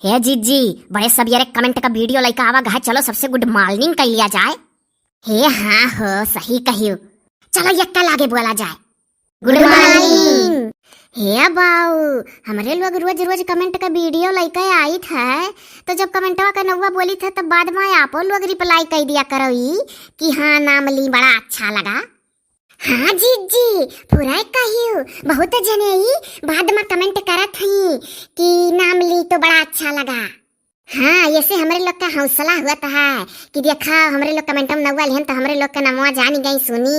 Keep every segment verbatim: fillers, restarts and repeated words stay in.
ए जीजी, बड़े सबेरे comment का video लइका आवा गए, चलो सबसे good morning कइ लिया जाए। हे हाँ हो, सही कहियो, चलो यक्का लागे बोला जाए। Good morning। हे बाऊ, हमरे लोग रोज रोज comment का video लइका आइत है, तो जब commentवा का नौवा बोलित है, तब बाद मा आपो लोग reply कइ दिया करो ई कि हाँ, नाम ली, बड़ा अच्छा लगा। हाँ जीजी, पूरा कहियो, बहुत जने ई बाद मा comment करत हई कि नाम ली तो बड़ा अच्छा लगा। हाँ, ऐसे हमरे लोग का हौसला होत है कि देखा, हमरे लोग comment मा नौवा लिहन तो हमरे लोग का नमवा जानी गई सुनी,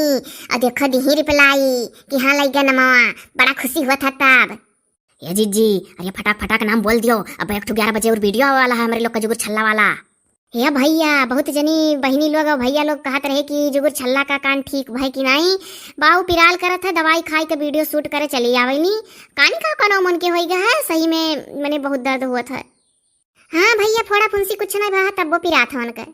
और देखो दिही reply कि हाँ, लइ गए नमवा, बड़ा खुशी होत है तब। ए जीजी, अरे फटाक फटाक नाम बोल दियो, अब एक ठो ग्यारह बजे और video आवे वाला है हमरे लोग का जुगुर छल्ला वाला। हे भैया, बहुत जनी बहिनी लोग और भैया लोग कहत रहे कि जुगुर छल्ला का कान ठीक भय कि नाहीं। बाऊ पिराल करत है, दवाई खाई के video shoot करे चली आवेनी। कानी का कौनो मन के होई गए है, सही में मने बहुत दर्द होत है। हाँ भैया, फोड़ा फुंसी कुछ नहीं भा, तब्बो पिरात है उनके।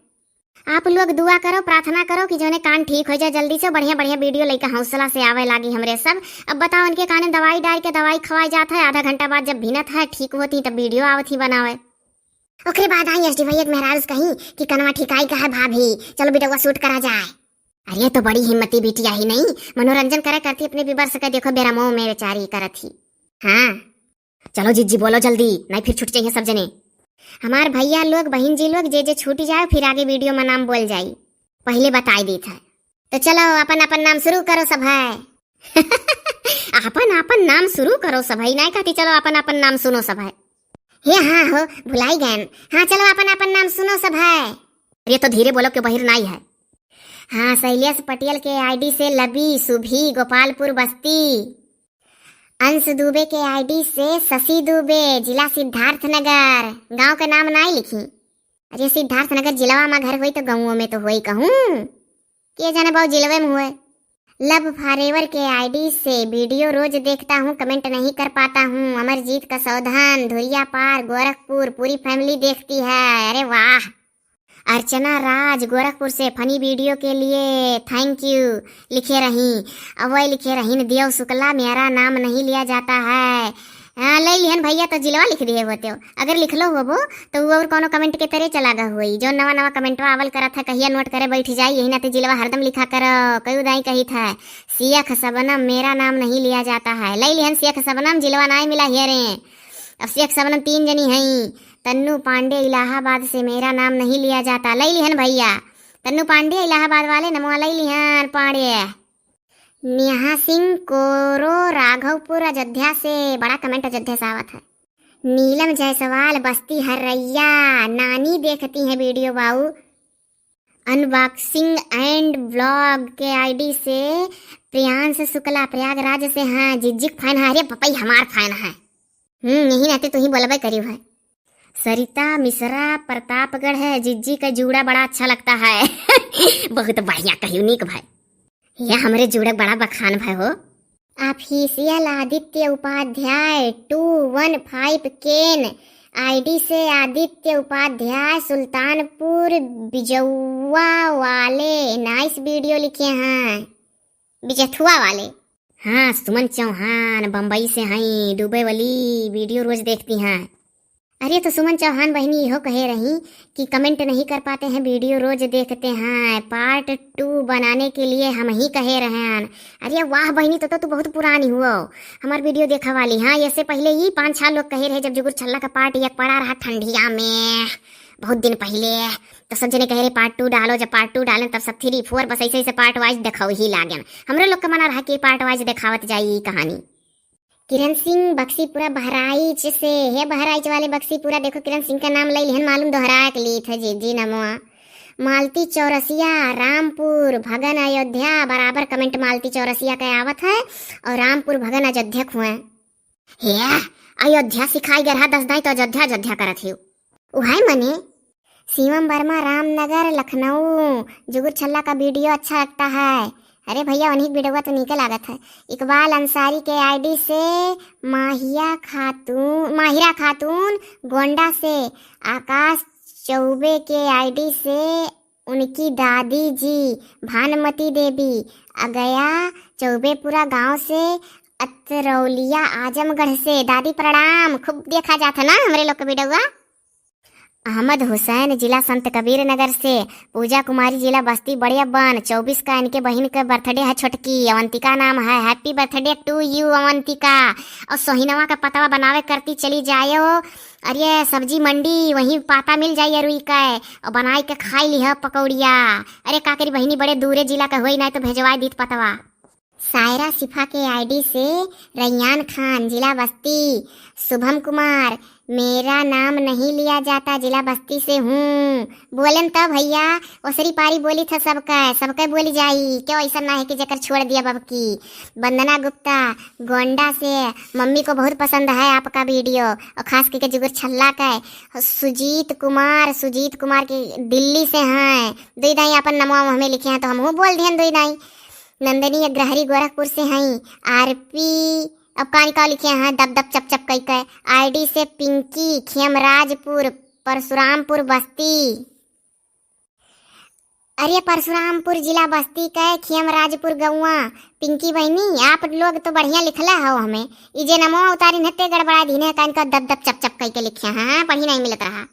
आप लोग दुआ करो, प्रार्थना करो कि जौने कान ठीक हो जाए जल्दी से, बढ़िया बढ़िया video लइका हौसला से आवे लागी हमरे सब। अब बताओ, उनके काने दवाई डाल के दवाई खवाई जात है, आधा घंटा बाद जब भिनत है, ठीक होती, तब video आवत ही बनावे। ओकरे बाद आई एसडी भैया के मेहरारू से कहीं कि कनवा ठिकाई का है भाभी, चलो बिटौवा shoot करा जाए। अरे तो बड़ी हिम्मती बिटिया ही नहीं, मनोरंजन करे करती अपने viewers के, देखो बेरमो में बेचारी करत ही। हाँ चलो जीजी बोलो जल्दी, नहीं फिर छूट जाइए सब जने। हमार भैया लोग, बहिन जी लोग, जे जे छूटी जाए फिर आगे video में नाम बोल जाई, पहले बताई देत है। तो चलो अपन अपन नाम शुरू करो सब है। अपन अपन नाम शुरू करो सब है, नहीं कहती चलो अपन अपन नाम सुनो सब है। हे हाँ हो, भुलाई गए। हाँ चलो अपन अपन नाम सुनो सब है। अरे तो धीरे बोलो, के बहिर नाई है। हाँ, शैलेश पटेल के आईडी से लबी सुभी, गोपालपुर बस्ती। अंश दुबे के आईडी से शशि दुबे, जिला सिद्धार्थनगर, गांव के नाम नाई लिखी। अरे सिद्धार्थनगर जिलवा मा घर होई तो गाँवों में तो होई कहूँ, के जाने बाऊ जिलवे में हुए। लव फॉरएवर के आईडी से वीडियो रोज देखता हूँ, कमेंट नहीं कर पाता हूँ। अमरजीत का सौधन, धुरिया पार, गोरखपुर, पूरी फैमिली देखती है। अरे वाह। अर्चना राज गोरखपुर से फनी वीडियो के लिए थैंक यू लिखे रही। अब वही लिखे रही न, देव शुक्ला, मेरा नाम नहीं लिया जाता है। हाँ, ले लिहन भैया, तो जिलवा लिख दिए होते हो। अगर लिखलो होबो, तो वो और कोनो कमेंट के तरे चला गा होई। जो नवा नवा कमेंटवा आवल करत है, कहिया नोट करे बैठ जाई, यही नाते जिलवा हरदम लिखा करो। कई उदाई कही था, शेख शबनम, मेरा नाम नहीं लिया जाता है। ले लिहन शेख शबनम, जिलवा नाय मिला हियरे। अब शेख शबनम तीन जनी हई, तन्नू पांडे इलाहाबाद से, मेरा नाम नहीं लिया जाता। ले लिहन भैया, तन्नू पांडे इलाहाबाद वाले नमवा ले लिहन पांडे। नेहा सिंह कोरो राघवपुर अयोध्या से, बड़ा कमेंट अयोध्या से आवत है। नीलम जायसवाल बस्ती हरैया, नानी देखती हैं वीडियो बाऊ। अनबॉक्सिंग एंड ब्लॉग के आईडी से प्रियांश शुक्ला प्रयागराज से हैं, जिज्जिक फैन है। अरे पपई हमार फैन है। हम्म, यही नाते तू ही बोलबे करियो है। सरिता मिश्रा प्रतापगढ़ है, जिज्जी का जूड़ा बड़ा अच्छा लगता है। बहुत बढ़िया कहियो, नीक भाई। ये हमरे जूड़ा बड़ा बखान भाई हो। Official Aditya Upadhyay two one five केन आईडी से आदित्य उपाध्याय सुल्तानपुर बिजौआ वाले नाइस वीडियो लिखे हैं। बिजथुआ वाले। हाँ, सुमन चौहान बम्बई से हई, डूबे वाली वीडियो रोज देखती हैं। अरे तो सुमन चौहान बहिनी इहो कहे रही कि कमेंट नहीं कर पाते हैं, वीडियो रोज देखते हैं, पार्ट टू बनाने के लिए हम ही कहे रहे हैं। अरे वाह बहिनी, तो, तो तू बहुत पुरानी हुआ हमार वीडियो देखा वाली। हाँ, ऐसे पहले ही पाँच छह लोग कहे रहे जब जुगुर छल्ला का पार्ट एक पड़ा रहा ठंडिया में बहुत दिन पहले, तो सब जने कहे रहे पार्ट टू डालो, जब पार्ट टू डालें तब सब थ्री फोर बस ऐसे ऐसे पार्ट वाइज देखाओ ही लागेन। हमरे लोग का मना रहा कि पार्ट वाइज देखावत जाई ई कहानी। किरण सिंह बक्सीपुरा बहराइच से, हे बहराइच वाले बक्सीपुरा, देखो किरण सिंह का नाम ले लिहन, मालूम दोहरा के ली थे जी, जी नमवा। मालती चौरसिया रामपुर भगन अयोध्या, बराबर कमेंट मालती चौरसिया के आवत है और रामपुर भगन अयोध्या खुए। हे अयोध्या सिखाई गरहा दस दाई तो अयोध्या अयोध्या करत हियो। उहाई मने शिवम वर्मा रामनगर लखनऊ, जुगुर छल्ला का वीडियो अच्छा लगता है। अरे भैया, उन्हीं की वीडियो तो नीके लागत है। इकबाल अंसारी के आईडी से माहिया खातून, माहिरा खातून गोंडा से, आकाश चौबे के आईडी से उनकी दादी जी भानुमती देवी, अगया चौबेपुरा गांव से, अतरौलिया आजमगढ़ से। दादी प्रणाम, खूब देखा जात है ना हमरे लोग के वीडियो। अहमद हुसैन, जिला संत कबीर नगर से। पूजा कुमारी, जिला बस्ती बड़िया बन, चउबीस का इनके बहिन के birthday है छोटकी, अवंतिका नाम है। Happy birthday to you Avantika. और सोहिनवा का पतवा बनावे करती चली जायो। अरे सब्जी मंडी, वहीं पाता मिल जाई अरुई का, और बनाई के खाई लिह पकौड़िया। अरे का करी बहिनी, बड़े दूरे जिला का होई, नाहीं तो भेजवाई दीत पतवा। सायरा शिफा के ID से रैयान खान, जिला बस्ती। शुभम कुमार, मेरा नाम नहीं लिया जाता, जिला बस्ती से हूँ। बोलेन त भैया, ओसरी पारी बोली था सबका, सबके बोली जाई, क्यों ऐसा ना है कि जेकर छोड़ दिया बबकी। वंदना गुप्ता, गोंडा से, मम्मी को बहुत पसंद है आपका video, और खास करके जुगुर छल्ला का। सुजीत कुमार, सुजीत कुमार के दिल्ली से हैं, दुई दाई अपन नमवा हमें लिखे हैं तो हमहू बोल दिहन दुई दाई। नंदनी अग्रहरी गोरखपुर से हईं। आरपी, अब कानी का लिखे हैं, दब दब चप चप कई के। ID से पिंकी, खेमराजपुर, परशुरामपुर बस्ती। अरे परशुरामपुर जिला बस्ती के खेमराजपुर गौवा। पिंकी बहिनी, आप लोग तो बढ़िया लिखले हो हमें, ई जे नमवा उतारिन है ते गड़बड़ा दीने, कान का दब दब चप चप कई के लिखे हैं, पढ़ी नहीं मिलत रहा।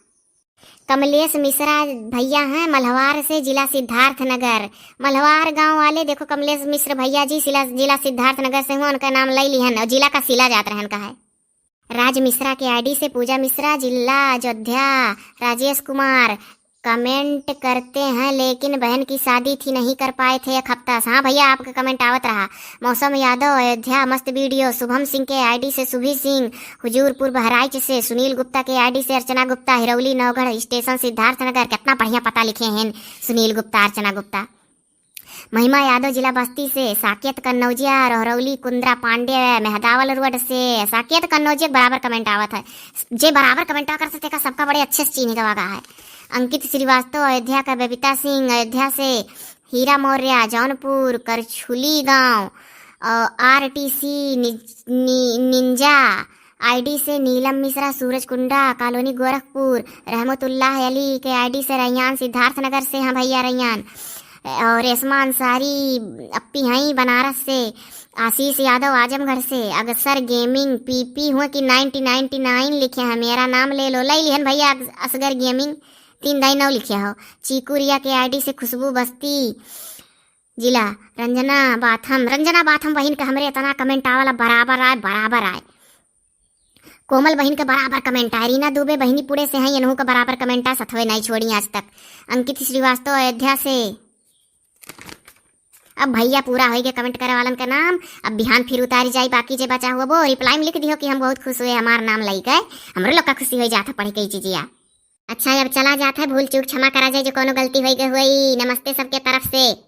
कमलेश मिश्रा भैया हैं मल्हवार से, जिला सिद्धार्थनगर। मल्हवार गांव वाले, देखो कमलेश मिश्र भैया जी जिला, जिला सिद्धार्थनगर से हुआ, उनका नाम लई लिहन और जिला का सिला जात रहन का है। राज मिश्रा के ID से पूजा मिश्रा, जिला अयोध्या। राजेश कुमार, comment करते हैं लेकिन बहन की शादी थी, नहीं कर पाए थे एक हफ्ता से। हाँ भैया, आपका comment आवत रहा। मौसम यादव अयोध्या, मस्त video। शुभम सिंह के ID से शुभी सिंह, हुजूरपुर बहराइच से। सुनील गुप्ता के ID से अर्चना गुप्ता, हिरौली नौगढ़ स्टेशन सिद्धार्थनगर। कितना बढ़िया पता लिखे हैं सुनील गुप्ता, अर्चना गुप्ता। महिमा यादव जिला बस्ती से। साकेत कन्नौजिया, रोहरौली कुंद्रा पांडे, मेहदावल रोड से। साकेत कन्नौजिया के बराबर comment आवत है, जे बराबर comment कर सकते का सबका बड़े अच्छे से चीन्हे गवा गा है। अंकित श्रीवास्तव अयोध्या का, बबीता सिंह अयोध्या से। हीरा मौर्य जौनपुर करछुली गांव, और RTC नि-, नि-, निंजा ID से नीलम मिश्रा सूरजकुंडा कॉलोनी गोरखपुर। रहमतुल्लाह अली के ID से रैयान सिद्धार्थनगर से, हाँ भैया रैयान। और रेशमा अंसारी अप्पी हईं बनारस से। आशीष यादव आजमगढ़ से। अगसर गेमिंग पीपी हुआ कि नाइनटी नाइनटी नाइन लिखे हैं, मेरा नाम ले लो, लई लिहन भैया अग-, असगर गेमिंग। तीन दाई नौ लिखे हो। चीकू रिया के ID से खुशबू बस्ती, जिला रंजना बाथम। रंजना बाथम बहिन के हमरे इतना comment आवाला, बराबर आए, बराबर आए। कोमल बहिन के बराबर comment आए। रीना दुबे बहिनी पुणे से हैं, इनहू के बराबर comment आए, सथवे नहीं छोड़ी आज तक। अंकित श्रीवास्तव अयोध्या से। अब भैया पूरा होई गए comment करे वालन के नाम, अब बिहान फिर उतारी जाई, बाकी जे बचा हुआ वो reply में लिख दियो कि हम बहुत खुश हुए हमार नाम लई गए, हमरे लोग का खुशी हो जाता पढ़ के ई चीजिया। अच्छा, अब चला जात है, भूल चूक क्षमा करा जाए जो कोनो गलती होई गई हुई। नमस्ते सबके तरफ से।